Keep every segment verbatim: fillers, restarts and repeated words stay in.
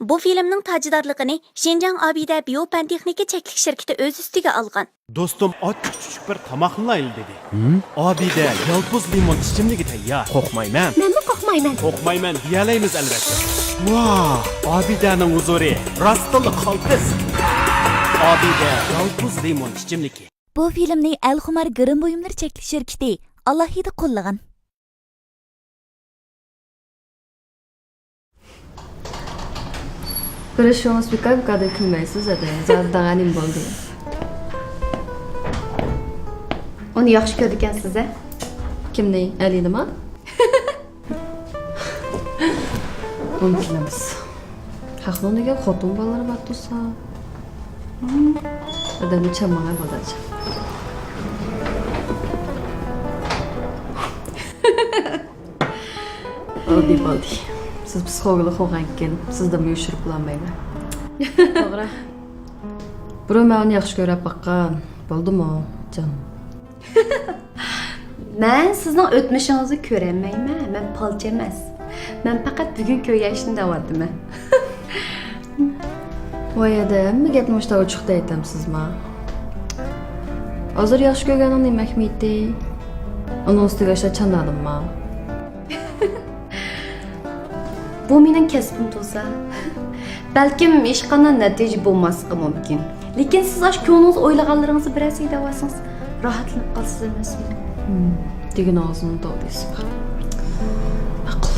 بۇ فىلىمنىڭ تاجدارلىقىنى شىنجاڭ ئابىدە بىيو پەن تېخنىكا چەكلىك شىركىتى ئۆز ئۈستىگە ئالغان. دوستۇم ئاچچىق چۈچۈك بىر تاماقنى ئايلى دېدى. ھىم؟ ئابىدە يالپۇز لىمون ئىچىملىكى تەييار. قورقمايمەن. مەنمۇ قورقمايمەن. قورقمايمەن دېيەلەيمىز ئەلۋەتتە. ۋاھ، ئابىدەنىڭ ھۇزۇرى راستتىنلا قالتىس. ئابىدە يالپۇز لىمون ئىچىملىكى. بۇ فىلىمنى ئەلخۇمار گىرىم بۇيۇملىرى چەكلىك شىركىتى ئالاھىدە قوللىغان. كۆرۈشۈڭىز بىكار-بىكاردىن كۈلمەيسىز، ھەدە زادىداڭ ئەنىم بولدى. ئۇنى ياخشى كۆرىدىكەنسىز-ھە؟ كىمنى؟ ئەلىنىما؟ ئۇنى كۈلىمىز. خەقنىڭ دېگەن خوتۇن بالىلىرى بار تۇرسا. ئادەمنى چامماڭا بولىدىچۇ. بولدى، بولدى. سىز پسىخولوگ بولغانكىن، سىزدىنمۇ يوشۇرۇپ بولالمايمەن. توغرا. بۇرۇن مەن ئۇنى ياخشى كۆرۈپ باققان. بولدىمۇ، جان؟ مەن سىزنىڭ ئۆتمۈشىڭىزنى كۆرەلمەيمەن. مەن پالچى ئەمەس. مەن پەقەت بۈگۈن كۆرگەن ئىشنى دەۋاتىمەن. ۋاي ھەدە، ھەممە گەپنى مۇشۇنداق ئوچۇق دەيتەمسىزما؟ ھازىر ياخشى كۆرگەننىڭ نېمە ئەھمىيىتى؟ ئۇنىڭ ئۈستىگە ئاشۇ چانادىمما؟ بۇ مېنىڭ كەسپىم تۇرسا. بەلكىم ھېچقانداق نەتىجە بولماسلىقى مۇمكىن. لېكىن سىز ئاشۇ كۆڭلىڭىز ئويلىغانلىرىڭىزنى بىرەرسىگە دەۋالسىڭىز، راھەتلىنىپ قالىسىز ئەمەسمۇ؟ ھىم، دېگىنىڭىزنىمۇ توغرا دەيسىز. ماقۇل.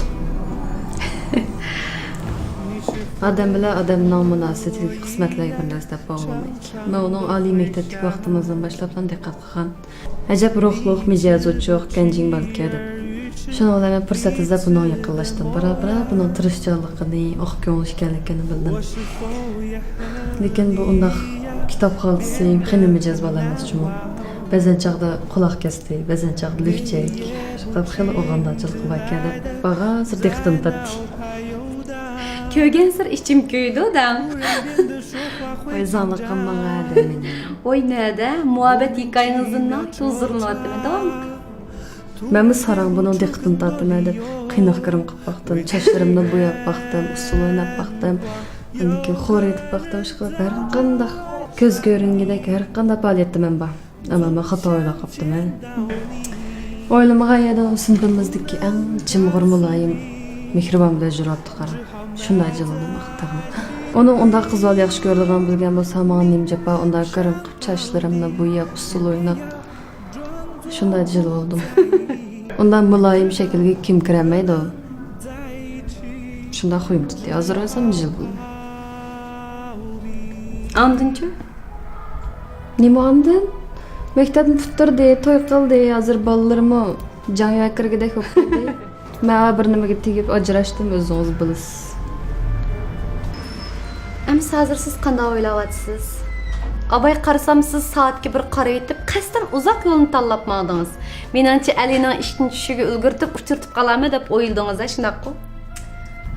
ئادەم بىلەن ئادەمنىڭ مۇناسىۋىتىدىكى قىسمەتلەرگە بىر نەرسە دەپ بولمايدۇ. مەن ئۇنىڭ ئالىي مەكتەپتىكى ۋاقتىمىزدىن باشلاپلا دىققەت قىلغان. ئەجەب روھلۇق، مىجەزى ئوچۇق، گەنجىڭ بالىكەن دەپ. شۇنىڭ بىلەن مەن پۇرسەت ئىزدەپ ئۇنىڭغا يېقىنلاشتىم. بارا-بارا بۇنىڭ تىرىشچانلىقىنى، ئاق كۆڭۈل ئىكەنلىكىنى بىلدىم. لېكىن بۇ ئۇنداق كىتاب خالتىسى، خېنىم مىجەز بالا ئەمەس جۇمۇ. بەزەن چاغدا قۇلاق كەستى، بەزەن چاغدا لۈكچەك. شۇنداق خېلى ئوغرىنداقچىلىقى باركەن دەپ بارغانسېرى دىققىتىمنى تارتتى. كۆرگەنسېرى ئىچىم كۆيىدۇ دەڭ. ۋاي زاڭلىق قىلماڭ ھە دەيمەن. ۋاي نەدە؟ مۇھەببەت ھېكايىڭىزدىن ناھايىتى ھۇزۇرلىنىۋاتىمەن، داۋاملىق. مەنمۇ ساراڭ بۇنىڭ دىققىتىنى تارتىمەن دەپ قىيناق گىرىم قىلىپ باقتىم، چاچلىرىمنى بوياپ باقتىم، ئۇسسۇل ئويناپ باقتىم، ئاندىن كېيىن خور ئېيتىپ باقتىم، ئىشقىلىپ ھەر قانداق كۆز كۆرۈنگۈدەك ھەر قانداق پائالىيەتتە مەن بار. ئەمما مەن خاتا ئويلاپ قاپتىمەن. ئويلىمىغان يەردىن ئۇ سىنىپىمىزدىكى ئەڭ جىمغۇر، مۇلايىم، مېھرىبان بىلەن يۈرۈۋاپتۇ، قارا. شۇنداق جىلۋىلىنىپ تېخىمۇ. ئۇنىڭ ئۇنداق قىز بالا ياخشى كۆرىدىغانلىقىنى بىلگەن بولسا، ماڭا نېمە جاپا، ئۇنداق گىرىم قىلىپ چاچلىرىمنى بوياپ، ئۇسسۇل ئويناپ. شۇنداق جىل بولدۇم. ئۇنداق مۇلايىم شەكىلگە كىم كىرەلمەيدۇ؟ شۇنداق خۇيۇم تۇتتى. ھازىر ئويلىسام جىل بولدۇم. ئاندىنچۇ؟ نېمە ئاندىن؟ مەكتەپنى پۈتتۈردى، توي قىلدى. ھازىر بالىلىرىمۇ جاڭيا كىرگۈدەك بولۇپ قالدى. مەن بىر نېمىگە تېگىپ ئاجراشتىم، ئۆزىڭىز بىلىسىز. ئەمىسە ھازىر سىز قانداق ئويلاۋاتىسىز؟ ئاباي، قارىسام، سىز سائەتكە بىر قارىۋېتىپ، قەستەن ئۇزاق يولنى تاللاپ ماڭدىڭىز. مېنىڭچە، ئەلىنىڭ ئىشتىن چۈشىشىگە ئۈلگۈرتۈپ، ئۇچرىتىپ قالارمەن دەپ ئويلىدىڭىز-ھە، شۇنداققۇ؟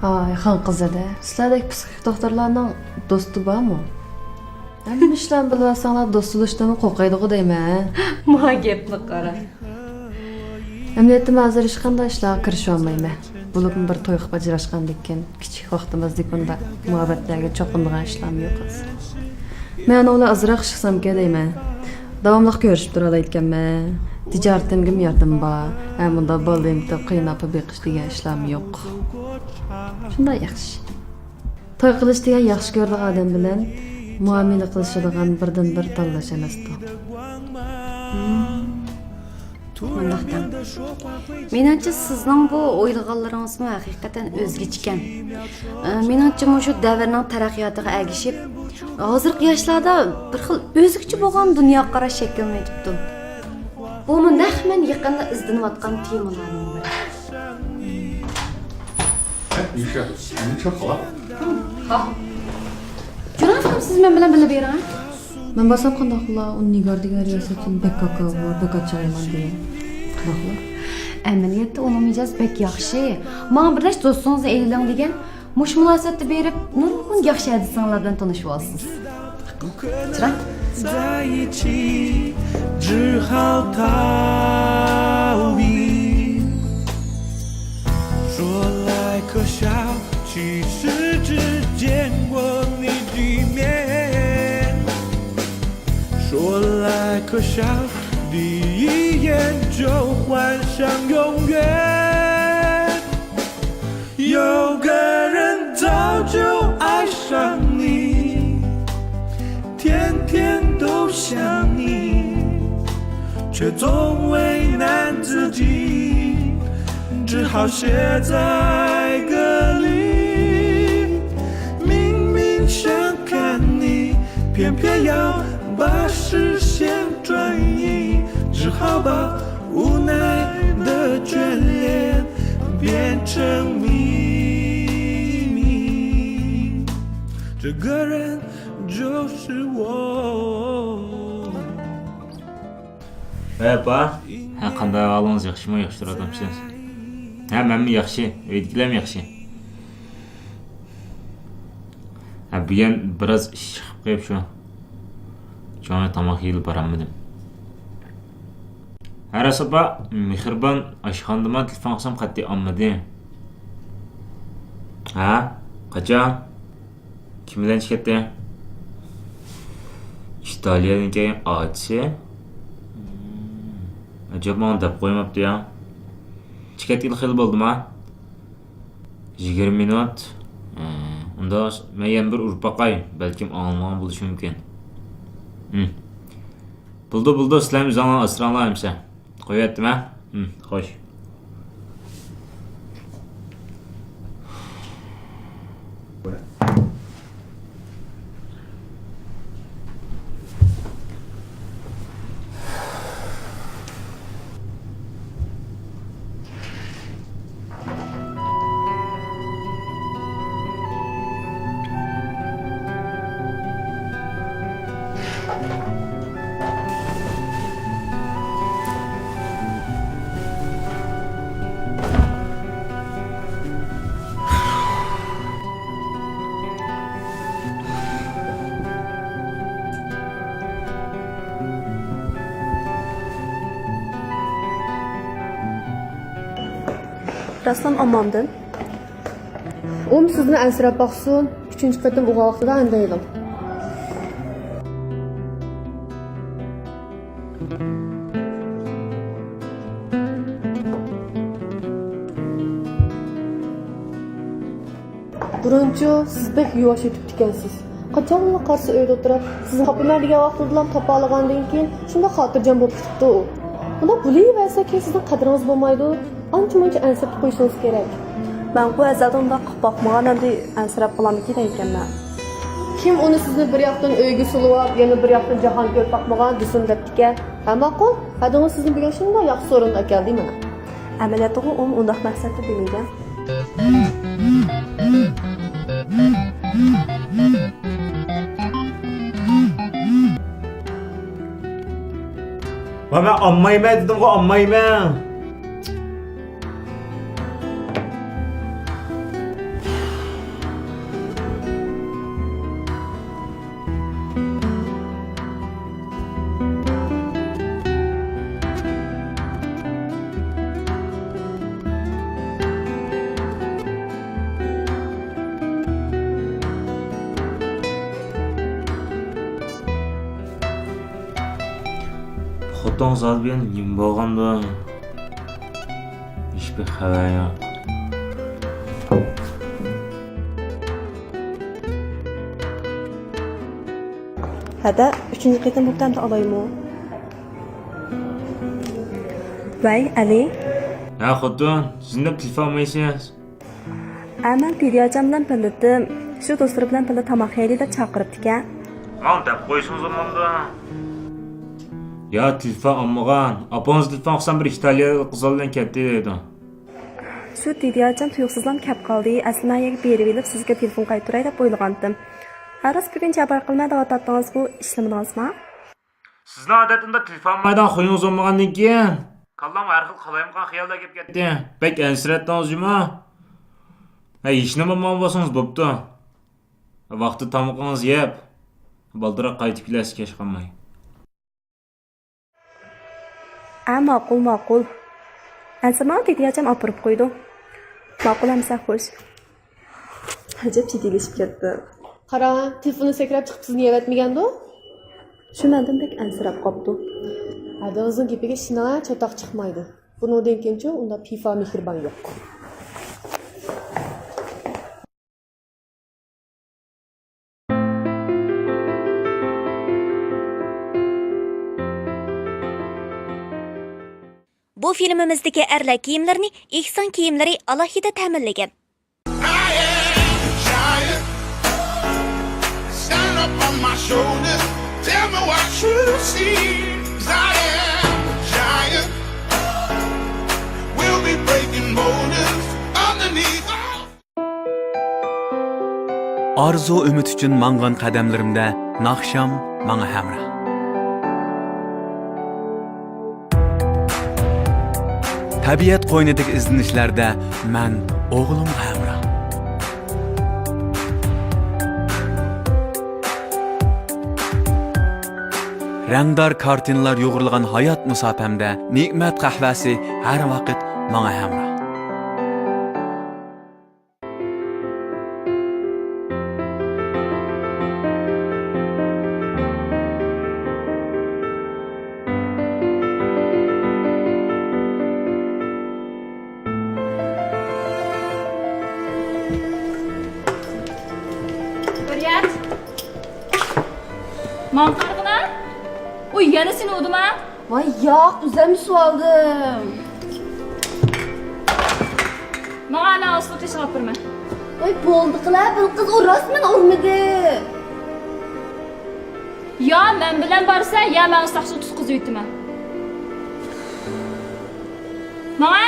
ھاي، خانقىز ھەدە، سىلەردەك پسىخىك دوختۇرلارنىڭ دوستى بارمۇ؟ ھەممە ئىشلارنى بىلىۋالساڭلار، دوست بولۇشتىنمۇ قورقايدىغۇ دەيمەن. ما گەپنى قارا. ئەمەلىيەتتە مەن ھازىر ھېچقانداق ئىشلارغا كىرىشىۋالمايمەن. بولۇپمۇ بىر توي قىلىپ ئاجراشقاندىن كېيىن كىچىك ۋاقتىمىزدىكى ئۇنداق مۇھەببەتلەرگە چوقۇنىدىغان ئىشلارمۇ يوق ھازىر. مەن ئۇنىڭ بىلەن ئازراق ئىشلىسامكەن دەيمەن. داۋاملىق كۆرۈشۈپ تۇرالايدىكەنمەن. تىجارىتىمگىمۇ ياردىمى بار. ھەم ئۇنداق بالىلىرىمنى تېپىپ قېيىنئاپا بېقىش دېگەن ئىشلارمۇ يوق. شۇنداق ياخشى. توي قىلىش دېگەن ياخشى كۆرىدىغان ئادەم بىلەن مۇئامىلە قىلىشىدىغان بىردىنبىر تاللاش ئەمەستۇ. مۇنداق دەڭ. مېنىڭچە، سىزنىڭ بۇ ئويلىغانلىرىڭىزمۇ ھەقىقەتەن ئۆزگىچىكەن. ئە، مېنىڭچە، مۇشۇ دەۋرنىڭ تەرەققىياتىغا ئەگىشىپ، ھازىرقى ياشلاردا بىر خىل ئۆزگىچە بولغان دۇنياغا قاراش شەكىللىنىۋېتىپتۇ. بۇمۇ نەق مەن يېقىندا ئىزدىنىۋاتقان تېمىلارنىڭ بىرى. ھە، يۈشە، نېمە چوقۇلا؟ ھا. جۇراس خانىم، سىز مەن بىلەن بىللە بېرىڭ، ھە؟ مەن بارسام قانداق بولا؟ ئۇ نىگار دېگەن رىياسەتچىنى بەك كاكاۋۇر، بەك ئاچچىق يامان دېگەن. قانداق بولا؟ ئەمەلىيەتتە ئۇنىڭ مىجەزى بەك ياخشى. ماڭا بىر نەچچە دوستىڭىزنى ئېلىۋېلىڭ دېگەن. مۇشۇ مۇناسىۋەتتە بېرىپ، نۇرغۇن ياخشى ھەدىسىڭلار بىلەن تونۇشۇۋالىسىز. چىراي. 可笑，第一眼就幻想永远。有个人早就爱上你，天天都想你，却总为难自己，只好卸载隔离。明明想看你，偏偏要把视线转移，只好把无奈的眷恋变成秘密。这个人就是我。 ھەي، ئاپا. ھە، قانداق ئەھۋالىڭىز، ياخشىمۇ؟ ياخشى تۇرۇۋاتامسىز؟ ھە، مەنمۇ ياخشى، ئۆيدىكىلەرمۇ ياخشى. ھە، بۈگۈن بىراز ئىش چىقىپ قېلىپ شۇ چوڭ تاماق يېيىلى بارالمىدىم. ھە، راست ئاپا، مېھرىبان ئاشخانىدىمۇ تېلېفون قىلسام قەتئىي ئالمىدى. ھە؟ قاچان؟ كىم بىلەن چىقىپ كەتتى؟ ئىتالىيەدىن كەلگەن ئاچىسى. ئەجەب، ماڭا دەپ قويماپتۇ يا. چىقىپ كەتكىلى خېلى بولدىما؟ يىگىرمە مىنۇت. ھە، ئۇنداق مەن يەنە بىر ئۇرۇپ باقاي، بەلكىم ئاڭلىمىغان بولۇشى مۇمكىن. ھىم. بولدى، بولدى، سىلەر ئۆزۈڭلار ئاسراڭلار ئەمىسە. قويۇۋەتتىم ھە. ھىم، خوش. راستلا ئاماندىن. ئۇم سىزنى ئەنسىرەپ باقسۇن، ئۈچىنچى قېتىم ئۇغان ۋاقتىدا ئەندەيلىڭ. بۇرۇنچۇ سىز بەك يۇۋاش ئۆتۈپتىكەنسىز. قاچانلا قارىسا ئۆيدە ئولتۇرۇپ، سىزنى تاپىمەن دېگەن ۋاقتىدىلا تاپالىغاندىن كېيىن شۇنداق خاتىرجەم بولۇپ كېتىپتۇ ئۇ. بۇنداق بولۇۋەرسە كېيىن سىزنىڭ قەدرىڭىز بولمايدۇ. ئانچە-مۇنچە ئەنسىرەپ قويۇشىڭىز كېرەك. مەنغۇ ئەزەلدىن ئۇنداق قىلىپ باقمىغان، ئەمدى ئەنسىرەپ قالامدىكىن دەيدىكەنمەن. كىم ئۇنى سىزنى بىر ياقتىن ئۆيگە سولىۋاپ، يەنە بىر ياقتىن جاھان كۆرۈپ باقمىغان دېسۇن دەپتىكەن. ھە، ماقۇل، ھەدىڭىز سىزنى بۈگۈن شۇنداق ياخشى سورۇندا ئەكەلدى مانا. ئەمەلىيەتتىغۇ ئۇ ئۇنداق مەقسەتتە دېمىگەن. ۋە مەن ئالمايمەن دېدىمغۇ، ئالمايمەن. خوتۇن زادى بىلەن نېمە بولغاندۇ؟ ھېچبىر خەۋەر يوق. ھەدە، ئۈچىنچى قېتىم بوپتۇ ئەمدى ئالايمۇ؟ ۋەي، ئەلى. ھە، خوتۇن، سىز نېمە تېلېفون ئالمايسىز؟ ئە، مەن دىدىياجان بىلەن بىللىدىم. شۇ دوستلىرى بىلەن بىللە تاماق يەيلى دەپ چاقىرىپتىكەن. ماڭا دەپ قويسىڭىز بولمامدۇ؟ يا، تېلېفون ئالمىغان. ئاپىڭىز تېلېفون قىلسام، بىر ئىتالىيەلىك قىز بىلەن كەتتى دەيدۇ. شۇ دىدىياجان تۇيۇقسىزلا كەپ قالدى. ئەسلى مەن يەرگە بېرىۋېلىپ، سىزگە تېلېفون قايتۇراي دەپ ئويلىغانتىم. ھە، راست بۈگۈن جابار قىلماي دەۋاتاتتىڭىزغۇ، ئىشلىمىدىڭىزما؟ سىزنىڭ ئادەتتە ئۇنداق تېلېفون ئالمايدىغان خۇيىڭىز بولمىغاندىن كېيىن، كاللامغا ھەر خىل قالايمىقان خىياللار كېلىپ كەتتى. بەك ئەنسىرەتتىڭىز جۇمۇ؟ ھە، ھېچنېمە بولمىغان بولسىڭىز بوپتۇ. ۋاقتىدا تامىقىڭىزنى يەپ، بالدۇرراق قايتىپ كېلەرسىز كەچ قالماي. ھە، ماقۇل، ماقۇل. ئەنسىرىمەڭ، دىدىياجان ئاپىرىپ قويىدۇ. ماقۇل ئەمىسە، خوش. ئەجەب جىددىيلىشىپ كەتتى. قارا، تېلېفونى سەكرەپ چىقىپ سىزنى يەۋەتمىگەندۇ؟ شۇ مەندىن بەك ئەنسىرەپ قاپتۇ. ھەدىڭىزنىڭ گېپىگە ئىشىنىڭ، چاتاق چىقمايدۇ. بۇنىڭدىن كېيىنچۇ ئۇنداق پىفا مېھرىبان يوق. بۇ فىلىمىمىزدىكى ئەرلەر كىيىملىرىنى ئېھسان كىيىملىرى ئالاھىدە تەمىنلىگەن. I am a giant. Stand up on my shoulders. Tell me what you see. 'Cause I am a giant. We'll be breaking borders underneath our ئارزۇ، ئۈمىد ئۈچۈن ماڭغان قەدەملىرىمدە ناخشام ماڭا ھەمراھ. تەبىئەت قوينىدىكى ئىزدىنىشلەردە مەن ئوغلۇمغا ھەمراھ. رەڭدار كارتىنىلار يۇغۇرۇلغان ھايات مۇساپەمدە نېمەت قەھۋەسى ھەر ۋاقىت ماڭا ھەمراھ. ھۆرىيەت! ماڭا قارىغىنا! ئۇ يەنە سېنى ئۇردىما؟ ۋاي ياق، ئۆزۈم سۇۋالدىم. ماڭا ئەنە ئاسفالت تېشىغا ئاپىرىمەن. ۋاي بولدى قىلە، بىر قىز ئۇ راست مېنى ئۇرمىدى. يا مەن بىلەن بارسا، يا مەن ساقچىغا تۇتقۇزۇۋېتىمەن. ماڭا!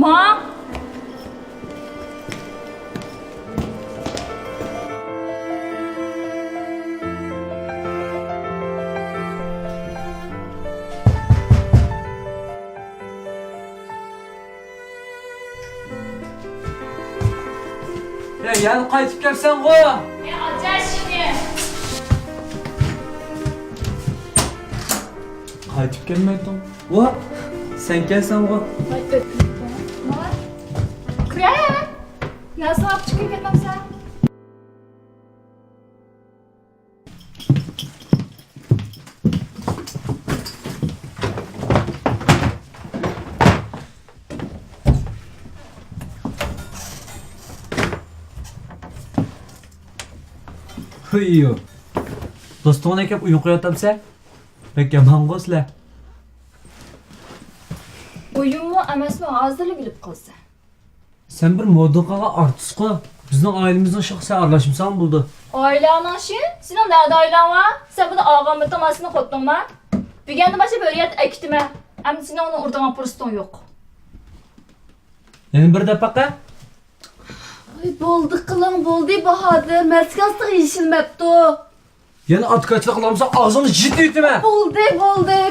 ماڭ! يا، يەنە قايتىپ كەپسەنغۇ؟ يا، ئاچ ئىشىكنى. قايتىپ كەلمەيتتىڭ. ۋا، سەن كەلسەڭغۇ. ۋاي، ئۆتۈنۈپ قويۇڭ. كىرە. نەرسە ئاپ چىقىپ كەتمەمسەن؟ ھىييو. دوستۇڭنى ئەكەپ ئويۇن قويۇۋاتامسەن؟ بەك يامانغۇ سىلەر. ئويۇنمۇ ئەمەسمۇ، ھازىرلا بىلىپ قالىسەن. سەن بىر مودا قىلغان ئارتىسقۇ. بىزنىڭ ئائىلىمىزنىڭ ئىشىغا سەن ئارىلاشمىساڭ بولىدۇ. ئائىلەڭنىڭ ئىشى؟ سېنىڭ نەدە ئائىلەڭ بار؟ سەن بۇنى ئالغانمىتىڭ، مانا سېنىڭ خوتۇنۇڭ بار. بۈگۈندىن باشلاپ ھۆرىيەتنى ئەكېتىمەن. ئەمدى سېنىڭ ئۇنى ئۇرىدىغان پۇرسىتىڭ يوق. يەنە بىر دەپ باقە. ۋاي، بولدى قىلىڭ، بولدى باھادىر. مەستىكىڭىز تېخى يېشىلمەپتۇ. يەنە ئاتىكاچىلىق قىلامسەن، ئاغزىڭنى جىتىۋېتىمەن. بولدى، بولدى.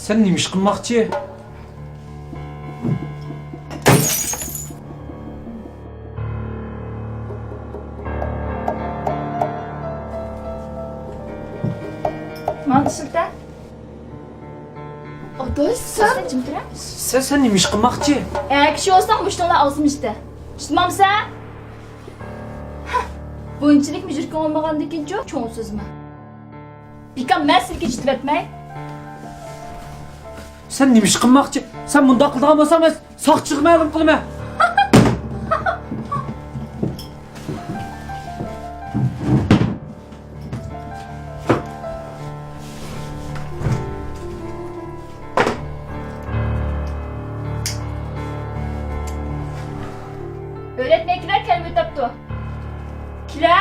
سەن نېمە ئىش قىلماقچى؟ ماڭا ئىشلىتە. ئاداش، سەن. سەن جىم تۇرە. سەن، سەن نېمە ئىش قىلماقچى؟ ئە، كىشى بولساڭ مۇشتۇڭلار ئاغزىمنى ئىشلىتە. ئىشلىتمامسەن؟ ھە، بۇنچىلىكمۇ يۈرىكىڭ بولمىغاندىكىنچۇ، چوڭ سۆزلىمە. بىكار مەن سېنىڭكى جىتىۋەتمەي. سەن نېمە ئىش قىلماقچى؟ سەن مۇنداق قىلىدىغان بولساڭ، مەن ساقچىغا مەلۇم قىلىمەن. ئۆيرەتمەي كېلە، كەلمەي تاپتۇ. كېلە!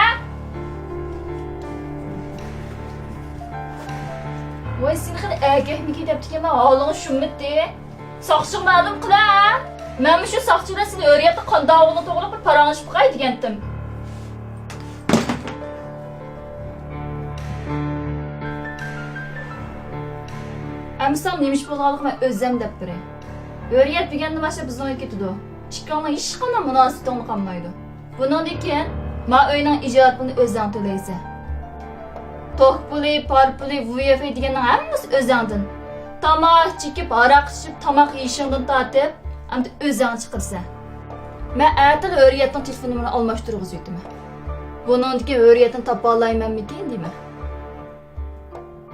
ۋاي، سېنى خېلى ئەركەكمىكىن دەپتىكەنمەن، ھالىڭغا چۈشۈنمىدى. ساقچىغا مەلۇم قىلە! مەنمۇ شۇ ساقچى بىلەن سېنى ھۆرىيەتنىڭ قان داۋىڭى توغرىلىق بىر پاراڭلىشىپ باقاي دېگەنتىم. ئەمىسە نېمە ئىش بولغانلىقىنى مەن ئۆزۈم دەپ بېرەي. ھۆرىيەت بۈگۈندىن باشلاپ بىزنىڭ ئۆيگە كېتىدۇ. ئىككىڭلار ھېچقانداق مۇناسىۋىتىڭلار قالمايدۇ. بۇنىڭدىن كېيىن ما ئۆينىڭ ئىجارە پۇلىنى ئۆزۈڭ تۆلەيسەن. توك پۇلى، پار پۇلى، ۋاي فاي دېگەننىڭ ھەممىسى ئۆزۈڭدىن. تاماكا چېكىپ، ھاراق ئىچىپ، تاماق يېيىشىڭدىن تارتىپ، ئەمدى ئۆزۈڭ چىقىرىسەن. مەن ئەتىلا ھۆرىيەتنىڭ تېلېفون نومۇرىنى ئالماشتۇرغۇزۇۋېتىمەن. بۇنىڭدىكى ھۆرىيەتنى تاپالايمەنمىكىن دەيمەن.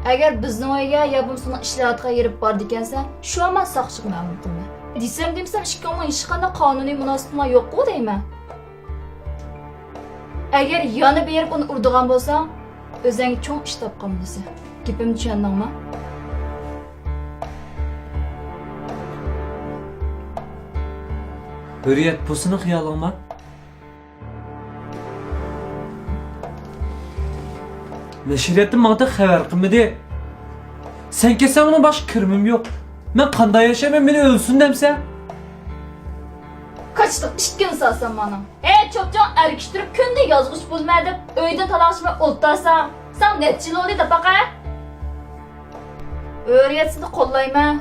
ئەگەر بىزنىڭ ئۆيگە يا بولمىسا ئۇنىڭ ئىشلەۋاتقان يېرىگە بارىدىكەنسەن، شۇ ھامان ساقچىغا مەلۇم قىلىمەن. دېسەم دېمىسەم، ئىككىڭنىڭ ھېچقانداق قانۇنىي مۇناسىۋىتىڭلار يوققۇ دەيمەن. ئەگەر يەنە بېرىپ ئۇنى ئۇرىدىغان بولساڭ، ئۆزۈڭگە چوڭ ئىش تاپقان بولىسەن. گېپىمنى چۈشەندىڭمۇ؟ ھۆرىيەت، بۇ سېنىڭ خىيالىڭما؟ نەشرىياتتىن ماڭا خەۋەر قىلمىدى. سەن كەتسەڭ ئۇنىڭ باشقا كىرىمىم يوق. مەن قانداق ياشايمەن، مېنى ئۆلسۇن دەمسەن؟ كاچىتىغا ئىككىنى سالسام مانا. ھەي، چوپچوڭ ئەركىشىپ تۇرۇپ، كۈندە يازغۇچى بولىمەن دەپ ئۆيدىن تالاقشىماي ئولتۇرساڭ، ساڭا نەچچە يىل بولدى داپاقا؟ ھۆرىيەت، سېنى قوللايمەن،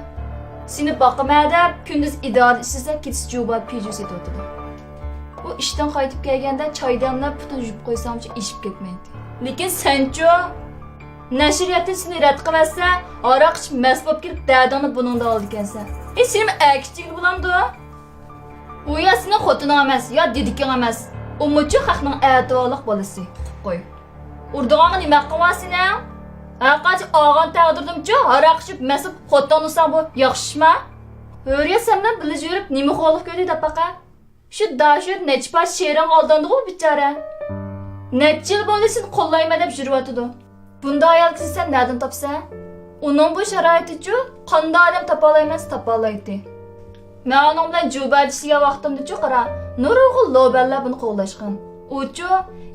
سېنى باقىمەن دەپ كۈندۈز ئىدارىدە ئىشلىسە، كېچىسى جۇبا پىجۇ سېتىۋاتىدۇ. ئۇ ئىشتىن قايتىپ كەلگەندە چايداندا پۇتىنى يۇيۇپ قويساڭچۇ ئېشىپ كەتمەيتتى. لېكىن سەنچۇ؟ نەشرىياتتىن سېنى رەت قىلىۋەتسە، ھاراق ئىچىپ مەست بولۇپ كېلىپ دەردىڭنى بۇنىڭدا ئالىدىكەنسەن. ئى، سېنىمۇ ئەركىچىگىلى بولامدۇ؟ ئۇ يا سېنىڭ خوتۇنۇڭ ئەمەس، يا دېدىكىڭ ئەمەس. ئۇمۇچۇ خەقنىڭ ئەتىۋارلىق بالىسى، ئۇقۇپ قوي. ئۇرىدىغانغا نېمە ھەققىڭ بار سېنىڭ؟ ھەرقانچە ئالغان تەقدىردىمچۇ، ھاراق ئىچىپ مەست بولۇپ خوتۇنۇڭنى ئۇرساڭ بۇ ياخشى ئىشما؟ ھۆرىيەت، سەن بىلەن بىللە يۈرۈپ نېمە خورلۇق كۆردى دەپ باقە. شۇ داشۆت نەچچە پارچە شېئىرىڭنى ئالداندىغۇ بىچارە. نەچچە يىل بولدى سېنى قوللايمەن دەپ يۈرۈۋاتىدۇ. بۇنداق ئايالنى سەن نەدىن تاپسەن؟ ئۇنىڭ بۇ شارائىتىچۇ، قانداق ئادەم تاپالايمەن دېسە تاپالايتتى. مەن ئۇنىڭ بىلەن جۇبا ئىشلىگەن ۋاقتىمدىچۇ قارا، نۇرغۇن لوبەنلەر بۇنى قوغلاشقان. ئۇچۇ،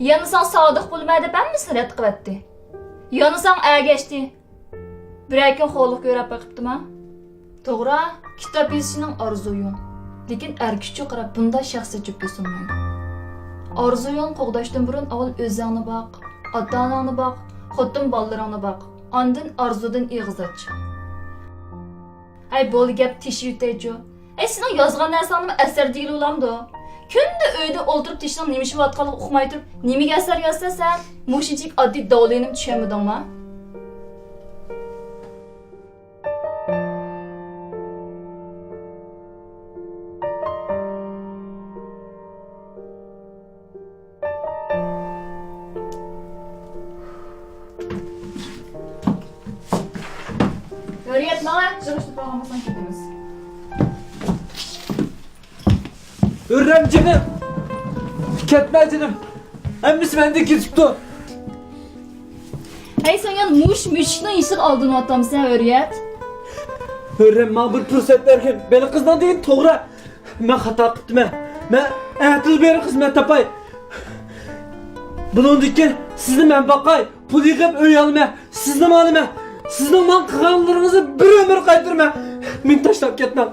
يەنە ساڭا سادىق بولىمەن دەپ ھەممىسىنى رەت قىلىۋەتتى. يەنە ساڭا ئەگەشتى. بىرەر كۈن خورلۇق كۆرۈپ بېقىپتىما؟ توغرا، كىتاب يېزىشنىڭ ئارزۇيۇڭ. لېكىن ئەركىچۇ قاراپ بۇنداق شەخسىيەت جۈپكە سۇنمايدۇ. ئارزۇيۇڭنى قوغداشتىن بۇرۇن ئاۋۋال ئۆزۈڭنى باق، ئاتا-ئاناڭنى باق، خوتۇن بالىلىرىڭنى باق، ئاندىن ئارزۇدىن ئېغىز ئاچ. ھەي، بولدى گەپ، تېشى يۈتەيچۇ. ئەي، سېنىڭ يازغان نەرسەڭنىمۇ ئەسەر دېگىلى بولامدۇ؟ كۈندە ئۆيدە ئولتۇرۇپ تېشىنىڭ نېمە ئىش بولۇۋاتقانلىقىنى ئۇقماي تۇرۇپ، نېمىگە ئەسەر يازىسەن سەن؟ مۇشۇنچىلىك ئاددىي داۋلىنىپ چۈشەنمىدىڭما؟ ھۆرىيەت، ماڭا يىغىشتۇرۇپ بولغان بولساڭ كېتىمىز. ھۆررەم جېنىم! كەتمە جېنىم! ھەممىسى مەندىن كېتىپتۇ. ھەي، سەن يەنە مۇشۇ مۈشۈكنىڭ يېشىغا ئالدىنىۋاتامسەن، ھۆرىيەت؟ ھۆررەم، ماڭا بىر پۇرسەت بەرگىن. بېلى قىزنىڭ دېگىنى توغرا. مەن خاتا قىپتىمەن. مەن ئەتىلا بېرى خىزمەت تاپاي. بۇنىڭدىن كېيىن سىزنى مەن باقاي. پۇل يىغىپ ئۆي ئالىمەن. سىزنىمۇ ئالىمەن. سىزنىڭ ماڭا قىلغانلىرىڭىزنى بىر ئۆمۈر قايتۇرىمەن. مېنى تاشلاپ كەتمەڭ.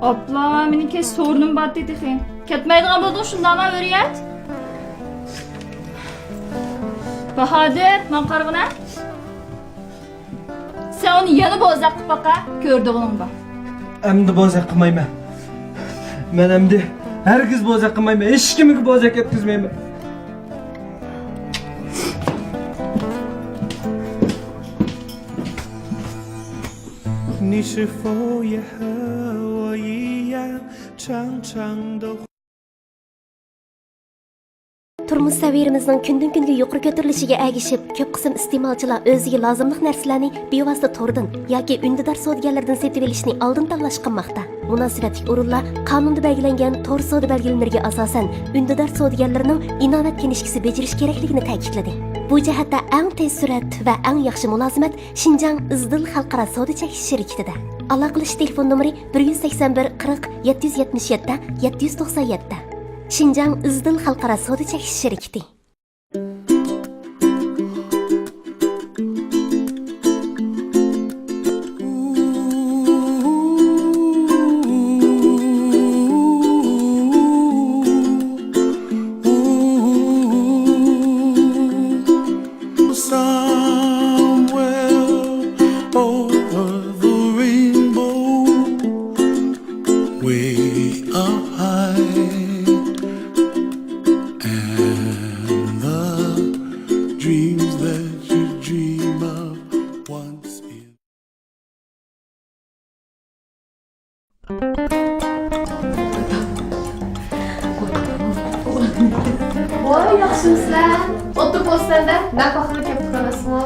ئاپلا، مېنىڭ كەچ سورۇنۇم بارتى تېخى. كەتمەيدىغان بولدۇڭ شۇنداقما، ھۆرىيەت؟ باھادىر، ماڭا قارىغىنا. سەن ئۇنى يەنە بوزەك قىلىپ باقە، كۆرىدىغىنىڭ بار. ئەمدى بوزەك قىلمايمەن. مەن ئەمدى ھەرگىز بوزەك قىلمايمەن. ھېچكىمگە بوزەك يەتكۈزمەيمەن. 你是否也和我一样，常常都 تۇرمۇش سەۋىيەمىزنىڭ كۈندىن-كۈنگە يۇقىرى كۆتۈرۈلۈشىگە ئەگىشىپ، كۆپ قىسىم ئىستېمالچىلار ئۆزىگە لازىملىق نەرسىلەرنى بىۋاسىتە توردىن ياكى ئۈندىدار سودىگەرلىرىدىن سېتىۋېلىشنى ئالدىن تاللاش قىلماقتا. مۇناسىۋەتلىك ئورۇنلار قانۇندا بەلگىلەنگەن تور سودا بەلگىلىمىلىرىگە ئاساسەن، ئۈندىدار سودىگەرلىرىنىڭ ئىناۋەت كىنىشكىسى بېجىرىش كېرەكلىكىنى تەكىتلىدى. بۇ جەھەتتە ئەڭ تېز سۈرئەت ۋە ئەڭ ياخشى مۇلازىمەت شىنجاڭ ئىزدىل خەلقئارا سودا چەكلىشىش شىركىتىدە. ئالاقىلىشىش تېلېفون نومۇرى: بىر يۈز سەكسەن بىر، قىرىق، يەتتە يۈز يەتمىش يەتتە، يەتتە يۈز توقسان يەتتە. شىنجاڭ ئىزدىل خەلقئارا سودا چەكلىشىش شىركىتى. ياخشىمۇسىلەر؟ ئولتۇرۇپ بولسىلەردە. نەق ۋاقتىدا كەپتۇق ئەمەسمۇ؟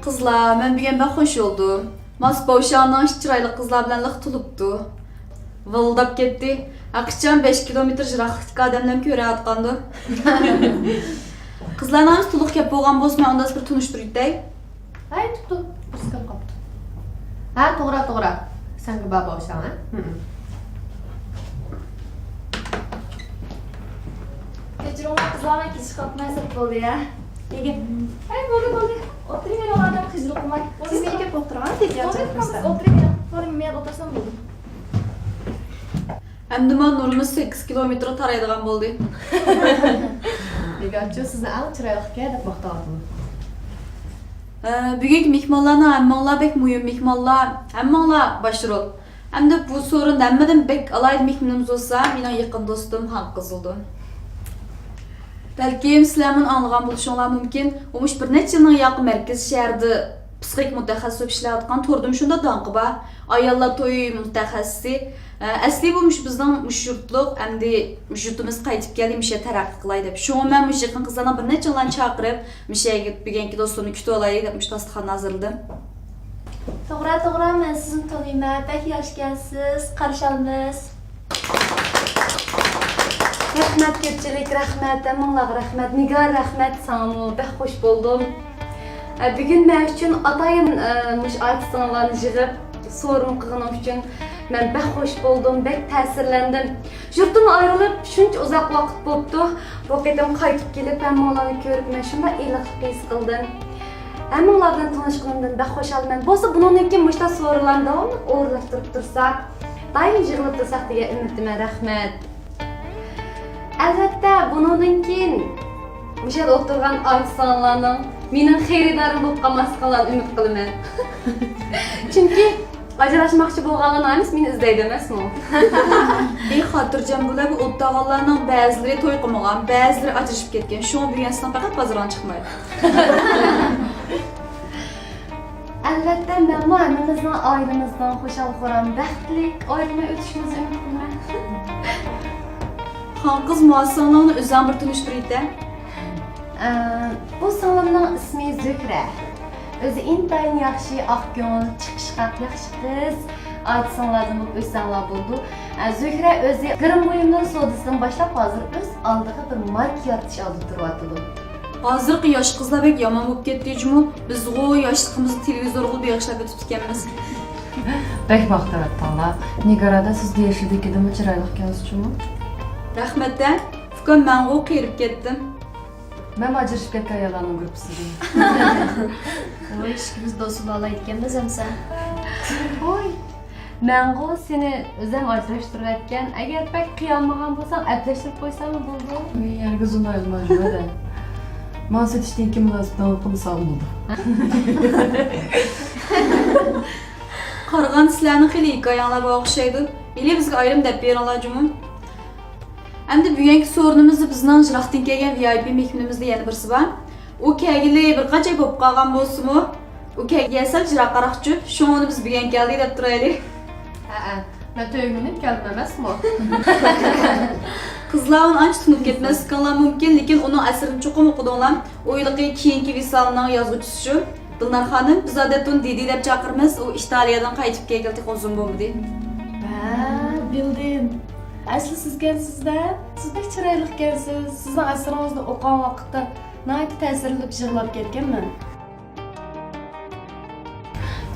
قىزلار، مەن بۈگۈن بەك خوش بولدۇم. ماس بوۋشاڭنىڭ ئىچى چىرايلىق قىزلار بىلەن لىق تولۇپتۇ. ۋىلداپ كەتتى. ھەقىچان بەش كىلومېتىر يىراقلىقتىكى ئادەملەرمۇ كۆرۈۋاتقاندۇ. قىزلارنىڭ ھەممىسى تولۇق كەپ بولغان بولسا، مەن ئۇنداق بىر تونۇشتۇرۇۋېتەي. ھەي، تۇتۇپ، بىرسى كىرىپ قاپتۇ. ھە، توغرا، توغرا. سەنگە بار بوۋشاڭ، ھە؟ ھە، ھە. كەچۈرۈڭلار قىزلار، مەن كېچىكىپ قاپتىمەن، سەت بولدى يا. نېگە؟ ھەي، بولدى، بولدى. ئولتۇرۇۋېرىڭ، ئادەم قىجىلىپ قالماي. سىز نېگە كەپ ئولتۇرغان؟ بولدى، ئولتۇرۇۋېرىڭ. مەن ئولتۇرسام بولدى. ئەمدى مانا نۇرىمىز سەككىز كىلومېتىرغا تارايدىغان بولدى. نىگارچۇ سىزنى ئەڭ چىرايلىقكەن دەپ ماختاۋاتىدۇ. ئە، بۈگۈنكى مېھمانلارنىڭ ھەممىڭلار بەك مۇھىم مېھمانلار، ھەممىڭلار باش رول. ئەمدى بۇ سورۇندا ھەممىدىن بەك ئالاھىدە مېھمىنىمىز بولسا، مېنىڭ يېقىن دوستۇم خانقىز بولىدۇ. بەلكىم سىلەرمۇ ئاڭلىغان بولۇشۇڭلار مۇمكىن، ئۇ مۇشۇ بىر نەچچە يىلنىڭ ياقى مەركىزىي شەھەردە پسىخىك مۇتەخەسسىس بولۇپ ئىشلەۋاتقان توردىمۇ شۇنداق داڭقى بار. ئاياللار تويى مۇتەخەسسىسى. ئە، ئەسلى بۇ مۇشۇ بىزنىڭ مۇشۇ يۇرتلۇق، ئەمدى مۇشۇ يۇرتىمىزغا قايتىپ كەلدى، مۇشۇ يەردە تەرەققىي قىلاي دەپ. شۇڭا مەن مۇشۇ يېقىن قىزلارنىڭ بىر نەچچە ئانىلارنى چاقىرىپ، مۇشۇ يەرگە بۈگۈنكى دوستۇمنى كۈتۈۋالاي دەپ مۇشۇ داستىخاننى ھازىرلىدىم. توغرا، توغرا، مەن سىزنى تونۇيمەن. بەك ياخشىكەنسىز، قارشى ئالىمىز. رەھمەت، كۆپچىلىك، رەھمەت، ھەممىڭلارغا رەھمەت. نىگار، رەھمەت ساڭىمۇ، بەك خوش بولدۇم. ئە، بۈگۈن مەن ئۈچۈن ئاتايىن، ئە، مۇشۇ ئارتىسلىرىڭلارنى يىغىپ، سورۇن قىلغىنىڭ ئۈچۈن مەن بەك خوش بولدۇم، بەك تەسىرلەندىم. يۇرتتىن ئايرىلىپ شۇنچە ئۇزاق ۋاقىت بوپتۇ. بۇ قېتىم قايتىپ كېلىپ، ھەممىڭلارنى كۆرۈپ، مەن شۇنداق ئىللىقلىق ھېس قىلدىم. ھەممىڭلار بىلەن تونۇشقىنىمدىن بەك خۇشالمەن. بولسا بۇنىڭدىن كېيىن مۇشۇنداق سورۇنلارنى داۋاملىق ئورۇنلاشتۇرۇپ تۇرساق، دائىم يىغىلىپ تۇرساق دېگەن ئۈمىدتىمەن. رەھمەت. ئەلۋەتتە، بۇنىڭدىن كېيىن مۇشۇ يەردە ئولتۇرغان ئارتىسلارنىڭ مېنىڭ خېرىدارىم بولۇپ قالماسلىقىنى ئۈمىد قىلىمەن. چۈنكى ئاجراشماقچى بولغانلار نېمىس مېنى ئىزدەيدۇ ئەمەسمۇ؟ بىخاتىرجەم بولۇپ ئولتۇرغانلارنىڭ بەزىلىرى توي قىلمىغان، بەزىلىرى ئاجرىشىپ كەتكەن. شۇڭا بۈگۈن سېنىڭ پەقەت بازىرىڭ چىقمايدۇ. ئەلۋەتتە، مەنمۇ ھەممىڭىزنىڭ ئائىلىمىزنىڭ خۇشال-خۇرام، بەختلىك ئايرىلماي ئۆتۈشىمىزنى ئۈمىد قىلىمەن. خانقىز، مۇئەسسىسەڭلارنى ئۆزۈڭ بىر تونۇشتۇرۇۋېتە. ئە، بۇ سىڭلىمنىڭ ئىسمى زۆھرە. ئۆزى ئىنتايىن ياخشى، ئاق كۆڭۈل، چىقىشقاق، ياخشى قىز. ئادىتى سىڭلىدىن بولۇپ ئۆتسەڭلار بولىدۇ. ئە، زۆھرە ئۆزى گىرىم بۇيۇملىرى سودىسىدىن باشلاپ، ھازىر ئۆز ئالدىغا بىر ماركا يارىتىش ئالدىدا تۇرۇۋاتىدۇ. ھازىرقى ياش قىزلار بەك يامان بولۇپ كەتتى جۇمۇ. بىزغۇ ياشلىقىمىزدا تېلېۋىزورغىلا بېغىشلاپ ئۆتۈپتىكەنمىز. بەك ماختىۋەتتىڭلار. نىگارا، سىز ياشىدىكىدىنمۇ چىرايلىق ئىكەنسىز جۇمۇ. رەھمەت-ە. ئۇكام، مەنغۇ قېرىپ كەتتىم. مەن ئاجرىشىپ كەتكەن ئاياللارنىڭ گۇرۇپپىسىدىن. ۋاي، ئىككىمىز دوست بولالايدىكەنمىز ئەمسە. ۋاي، مەنغۇ سېنى ئۆزۈم ئاجراشتۇرۇۋەتكەن. ئەگەر بەك قىيالمىغان بولساڭ، ئەپلەشتۈرۈپ قويساڭمۇ بولىدۇ. ۋاي، ھەرگىز ئۇنداق ئاياللار يوق-دە. ماڭا سېتىشتىن كېيىن مۇناسىۋىتىڭ قىلمىسا بولىدۇ. قارىغاندا سىلەرنىڭ خېلى ھېكايەڭلار بار ئوخشايدۇ. ھېلى بىزگە ئايرىم دەپ بېرىڭلار جۇمۇ. ئەمدى بۈگۈنكى سورۇنىمىزدا بىزنىڭ يىراقتىن كەلگەن ۋى ئاي پى مېھمىنىمىزدە يەنە بىرسى بار. ئۇ كەلگىلى بىر قانچە ئاي بولۇپ قالغان بولسىمۇ، ئۇ كەلگىلى سەل يىراقراقچۇ، شۇڭا ئۇنى بىز بۈگۈن كەلدى دەپ تۇرايلى. ھەئە، مەن تۆگە مىنىپ كەلدىم ئەمەسمۇ؟ قىزلار ئۇنى ئانچە تونۇپ كەتمەسلىكىڭلار مۇمكىن، لېكىن ئۇنىڭ ئەسىرىنى چوقۇم ئوقۇدۇڭلار. ئۇ ھېلىقى كېيىنكى ۋىسالنىڭ يازغۇچىسى شۇ. دىلنار خانىم، بىز ئادەتتە ئۇنى دىدى دەپ چاقىرىمىز، ئۇ ئىتالىيەدىن قايتىپ كەلگىلى تېخى ئۇزۇن بولمىدى. ھە، بىلدىم. ئەسلى سىزكەنسىز-دە، سىز بەك چىرايلىقكەنسىز. سىزنىڭ ئەسىرىڭىزنى ئوقۇغان ۋاقىتتا ناھايىتى تەسىرلىنىپ يىغلاپ كەتكەنمەن.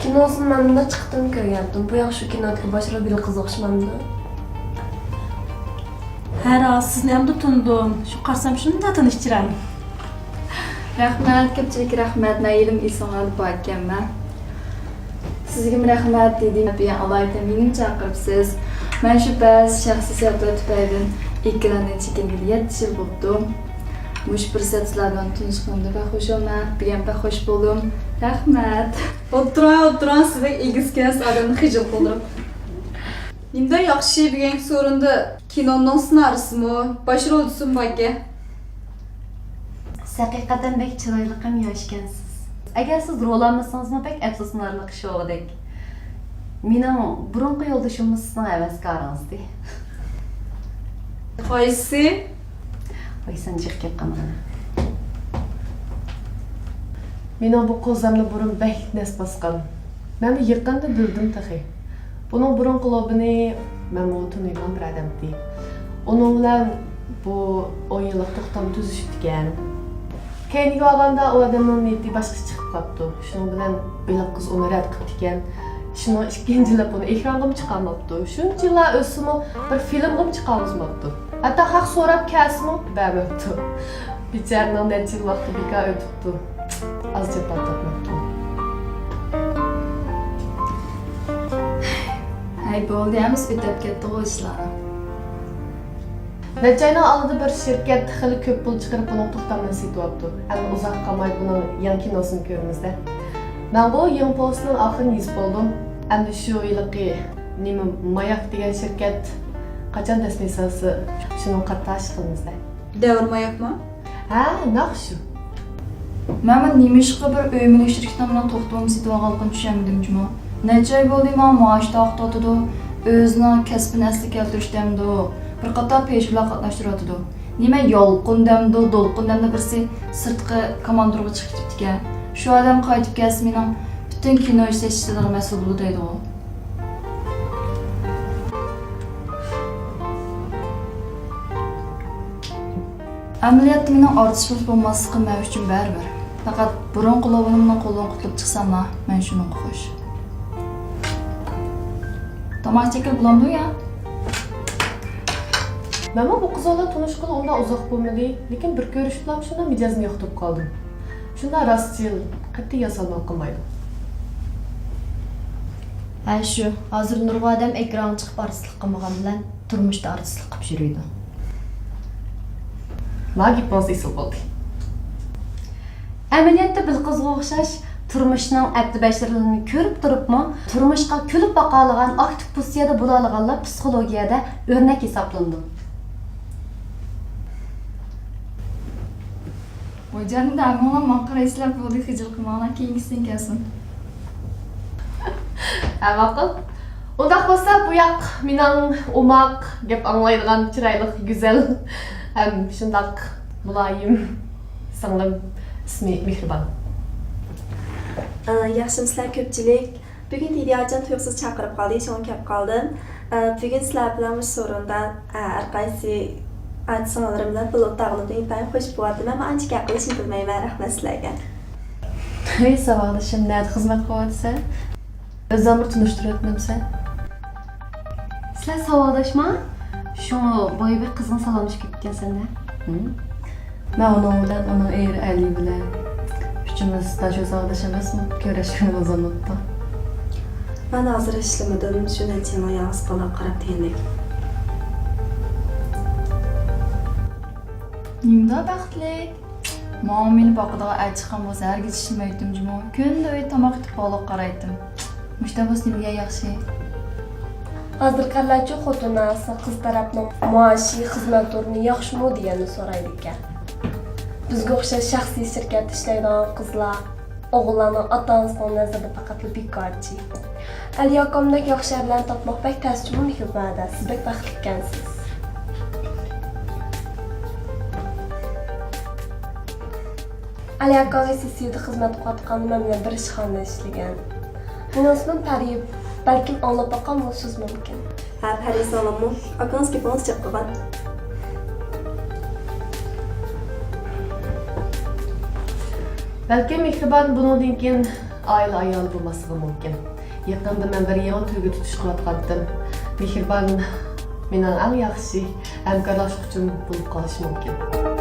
كىنوسىنى مەن مۇنداق چىقىپتىمۇ كۆرگەنتىم. بۇ ياخشى كىنودىكى باش رول بېلىق قىزغا ئوخشىمامدۇ؟ ھە راست، سىزنى ئەمدى تونۇدۇم. شۇ قارىسام شۇنداق تونۇش چىراي. رەھمەت، كۆپچىلىككە رەھمەت، مەن ھېلىمۇ ئېسىڭلاردا بار ئىكەنمەن. سىزگىمۇ رەھمەت دېدىم، بۈگۈن ئالايىتەن مېنىمۇ چاقىرىپسىز. مەن شۇ بەزى شەخسىي سەۋەبلەر تۈپەيلىدىن ئېكراندىن چېكىنگىلى يەتتە يىل بوپتۇ. مۇشۇ پۇرسەت سىلەر بىلەن تونۇشقىنىمدىن بەك خۇش بولىمەن. بۈگۈن بەك خۇش بولدۇم. رەھمەت. ئولتۇرۇڭ، ئولتۇرۇڭ، سىز بەك ئېگىزكەنسىز، ئادەمنى خىجىل قىلدۇرۇپ. نېمىدە ياخشى بۈگۈنكى سورۇندا؟ كىنونىڭ سېنارىيسىمۇ، باش رولدىسىمۇ باركەن. سىز ھەقىقەتەن بەك چىرايلىق ھەم ياشكەنسىز. ئەگەر سىز رول ئالمىسىڭىزمۇ بەك ئەپسۇسلىنارلىق ئىش بولغۇدەك. مېنىڭ بۇرۇنقى يولدىشىممۇ سىزنىڭ ھەۋەسكارىڭىزدى. قايسى؟ ۋاي، سەن جىق گەپ قىلمىغىنا. مېنىڭ بۇ قوزامنى بۇرۇن بەك نەس باسقان. مەنمۇ يېقىندا بىلدىم تېخى. بۇنىڭ بۇرۇنقى لوبىنى مەنمۇ تونۇيدىغان بىر ئادەمتى. ئۇنىڭ بىلەن بۇ ئون يىللىق توختام تۈزۈشۈپتىكەن. كەينىگە بارغاندا ئۇ ئادەمنىڭ نىيىتى باشقىچە چىقىپ قاپتۇ. شۇنىڭ بىلەن بېلىق قىز ئۇنى رەت قىپتىكەن. شۇنىڭ ئىككىنچىلەپ ئۇنى ئېكرانغىمۇ چىقارماپتۇ. شۇنچە يىللار ئۆتسىمۇ بىر فىلىمغىمۇ چىقارغۇزماپتۇ. ھەتتا خەق سوراپ كەلسىمۇ بەرمەپتۇ. بىچارىنىڭ نەچچە يىل ۋاقتى بىكار ئۆتۈپتۇ. ئاز جاپا تارتماپتۇ. ھەي، بولدى، ھەممىسى ئۆتۈپ كەتتىغۇ ئىشلار. نەچچە ئاينىڭ ئالدىدا بىر شىركەت خېلى كۆپ پۇل چىقىرىپ، بۇنىڭ توختامىنى سېتىۋاپتۇ. ئەمما ئۇزاق قالماي بۇنىڭ يېڭى كىنوسىنى كۆرىمىز-دە. مەنغۇ يېڭى پوۋېستنىڭ ئاخىرىنى يېزىپ بولدۇم. ئەمدى شۇ ھېلىقى نېمە، ماياك دېگەن شىركەت قاچان دەسمىي سالسا، شۇنىڭغا قارىتا ئىش قىلىمىز-دە. دەۋر ماياكمۇ؟ ھە، نەق شۇ. مەنمۇ نېمىشقا بىر ئۆي مۈلۈك شىركىتىنىڭ مېنىڭ توختىمىمنى سېتىۋالغانلىقىنى چۈشەنمىدىم جۇمۇ. نەچچە ئاي بولدى ماڭا مائاش تارقىتىۋاتىدۇ، ئۆزىنىڭ كەسپىنى ئەسلىگە كەلتۈرۈش دەمدۇ، بىر قاتار پېيىشلار قاتناشتۇرۇۋاتىدۇ. نېمە يالقۇن دەمدۇ، دولقۇن دەمدۇ، بىرسى سىرتقا كاماندىرغا چىقىپ كېتىپتىكەن. شۇ ئادەم قايتىپ كەلسە مېنىڭ پۈتۈن كىنو ئىشلەش ئىشلىرىغا مەسئۇل بولىدۇ دەيدىغۇ. ئەمەلىيەتتە مېنىڭ ئارتىس بولۇپ بولماسلىقىم مەن ئۈچۈن بەرىبىر. پەقەت بۇرۇنقى لوبىنىمنىڭ قولىدىن قۇتۇلۇپ چىقساملا، مەن شۇنىڭغا خۇش. تاماكا چېكىپ بولامدۇ يا؟ مەنمۇ بۇ قىز بىلەن تونۇشقىلى ئۇنداق ئۇزاق بولمىدى، لېكىن بىر كۆرۈشۈپلا شۇنداق مىجەزىنى ياقتۇرۇپ قالدىم. شۇنداق راستچىل، قەتئىي ياسالما قىلمايدۇ. ھە شۇ، ھازىر نۇرغۇن ئادەم ئېكرانغا چىقىپ ئارتىسلىق قىلمىغان بىلەن تۇرمۇشتا ئارتىسلىق قىلىپ يۈرىدۇ. ما گېپىڭىز ئېسىل بولدى. ئەمەلىيەتتە بىلقىزغا ئوخشاش تۇرمۇشنىڭ ئەپتى بەشىرلىرىنى كۆرۈپ تۇرۇپمۇ، تۇرمۇشقا كۈلۈپ باقالىغان، ئاكتىپ پوزىتسىيەدە بولالىغانلار پسىخولوگىيەدە ئۆرنەك ھېسابلىنىدۇ. ۋاي جانىم، ھەممىڭلار ماڭا قارايسىلەر، بولدى، خىجىل قىلماڭلار، كېيىنكىسىدىن كەلسۇن. ھە، ماقۇل. ئۇنداق بولسا، بۇ ياق مېنىڭ ئوماق، گەپ ئاڭلايدىغان، چىرايلىق، گۈزەل ھەم شۇنداق مۇلايىم سىڭلىم، ئىسمى مېھرىبان. ئە، ياخشىمۇسىلەر كۆپچىلىك؟ بۈگۈن ھىدىيەجان تۇيۇقسىز چاقىرىپ قالدى، شۇڭا كەپ قالدىم. ئە، بۈگۈن سىلەر بىلەن مۇشۇ سورۇندا، ئە، ھەر قايسى ئاچا-سىڭىللىرىم بىلەن بىللە ئولتۇرغىنىمدىن ئىنتايىن خۇش بولۇۋاتىمەن. مەن ئانچە گەپ قىلىشنى بىلمەيمەن. رەھمەت سىلەرگە. ھەي، ساۋاقدىشىم، نەدە خىزمەت قىلىۋاتىسەن؟ ئۆزۈڭنى بىر تونۇشتۇرۇۋەتمەمسەن؟ سىلەر ساۋاقداشما؟ شۇڭا بايا بىر قىزغىن سالاملىشىپ كېتىپتىكەنسەن-دە. ھىم؟ مەن ئۇنىڭ بىلەن، ئۇنىڭ ئېرى ئەلى بىلەن ئۈچىمىز داش ساۋاقداش ئەمەسمۇ؟ كۆرۈشكىلى ئۇزۇن بوپتۇ. مەن ھازىر ئىشلىمىدىم، شۇ نەچچە يىلنىڭ يالغۇز بالىغا قاراپ دېگەندەك. نېمىدا بەختلىك؟ ماڭا مېنى باقىدىغان ئەر چىققان بولسا ھەرگىز ئىشلىمەيتتىم جۇمۇ. كۈندە ئۆيدە تاماق ئېتىپ بالىغا قارايتتىم. مۇشۇنداق بولسا نېمىگە ياخشى؟ ھازىرقى ھاللارچۇ خوتۇن ئانىسىغا قىز تەرەپنىڭ مائاشى، خىزمەت ئورنى ياخشىمۇ دېگەننى سورايدىكەن. بىزگە ئوخشاش شەخسىي شىركەتتە ئىشلەيدىغان قىزلار ئوغۇللارنىڭ ئاتا-ئانىسىنىڭ نەزىرىدە پەقەتلا بىكارچى. ئەلى ئاكامدەك ياخشى ئەرلەرنى تاپماق بەك تەس جۇمۇ مۇشۇ ۋەدە. سىز بەك بەختلىككەنسىز. ئەلى ئاكام ئېس ئېس سىدا خىزمەت قىلىۋاتقاندا مەن بىلەن بىر ئىشخانىدا ئىشلىگەن. مېنىڭ ئىسمىم پەرى. بەلكىم ئاڭلاپ باققان بولۇشىڭىز مۇمكىن. ھە، پەرۋىز ئالاممۇ؟ ئاكىڭىز گېپىڭىزنى جىق قىلغان. بەلكىم مېھرىبان بۇنىڭدىن كېيىن ئائىلە ئايالى بولماسلىقى مۇمكىن. يېقىندا مەن بىر يېڭى تۈرگە تۇتۇش قىلىۋاتقانتىم. مېھرىبان مېنىڭ ئەڭ ياخشى ھەمكارلاشقۇچىم بولۇپ قالىشى مۇمكىن.